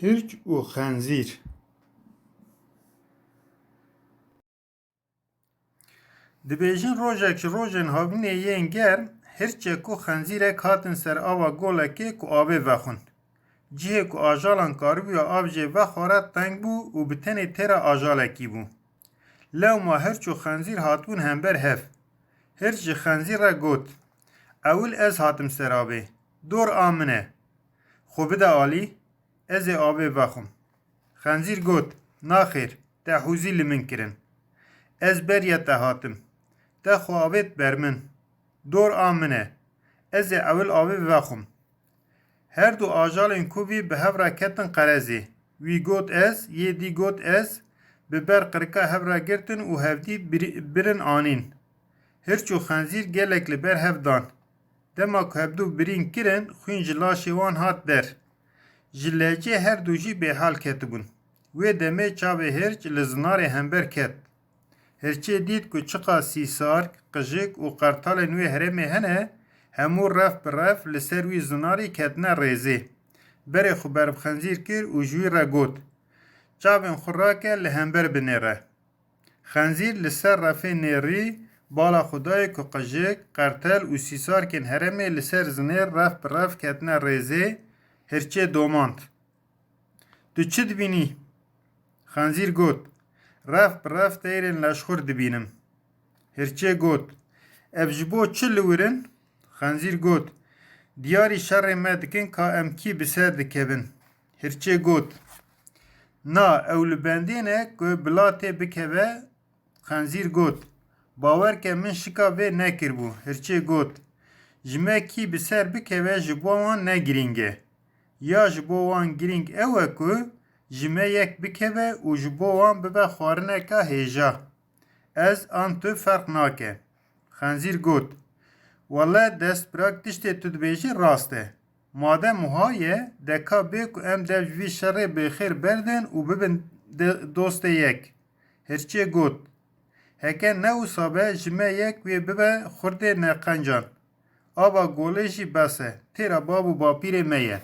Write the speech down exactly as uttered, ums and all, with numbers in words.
Hirç û xenzîr. Dibêjin rojek ji rojên havînê yên germ, hirçek û xenzîrek hatin ser ava golekê ku avê vexwin. Cihê ku ajalan karibûya av jê vexware teng bû û bi tenê têra ajalekî bû. Lewma hirç û xenzîr hatibûn hember hev. Hirç ji xenzîr re got, "Ewil ez hatim ser avê. Dor a min e. Xwe bide alî, ez ê avê vexwim." Xenzîr got, "Naxêr, te hûzî li min kirin. Ez beriya te hatim. Te xwe avêt ber min. Dor a min e. Ez ê ewil avê vexwim." Her du ajalên kovî bi hev re ketin qerezê. Wî got ez, yê dî got ez, bi ber qirika hev re girtin û hevdî biri-, birin anîn. Hirç û xenzîr gelek li ber hev dan. Dema ku hevdu birîn kirin, xwîn ji laşê wan hat der. Ji lecê her du jî bêhal ketibûn. Wê demê çavê hirç li zinarê hember ket. Hirçê dît ku çiqas sîsark, qijik û qertalên wê herêmê hene, hemû ref bi ref li ser wî zinarî ketine rêzê. Berê xwe ber bi xenzîr kir û ji wî re got, "Çavên xwe rake, li hember binêre." Xenzîr li ser refê nêrî bala xwe dayê ku qijik, qertel û sîsarkên herêmê li ser zinêr ref bi ref ketine rêzê, hirçê domand. "Tu çi dibînî?" Xenzîr got, "Ref bi ref teyrên leşxur dibînim." Hirçê got, "Ev ji bo çi li wir in?" Xenzîr got, "Diyarî şerê me dikin ka em kî bi ser dikevin." Hirçê got, "Na, ew li bendê ne ku bila tê bikeve." Xenzîr got, "Bawer ke min şika vê nekiribû." Hirçê got, "Ji me kî bi ser bikeve ji bo wan ne girîng e. Ya ji bo wan girîng ew e ku ji me yek bikeve û ji bo wan bibe xwarineka hêja. Ez an tu ferq nake." Xenzîr got, "Wele destbirak tiştê tu dibêjî rast e. Madem wiha ye, de ka bê ku em dev ji vî şerê bi xêr berdin û bibin de-, dostê yek." Hirçê got, "Heke ne wisa be, ji me yek wê bibe xurdê neqencan. Ava golê jî bes e, têra bav û bapîrê me ye."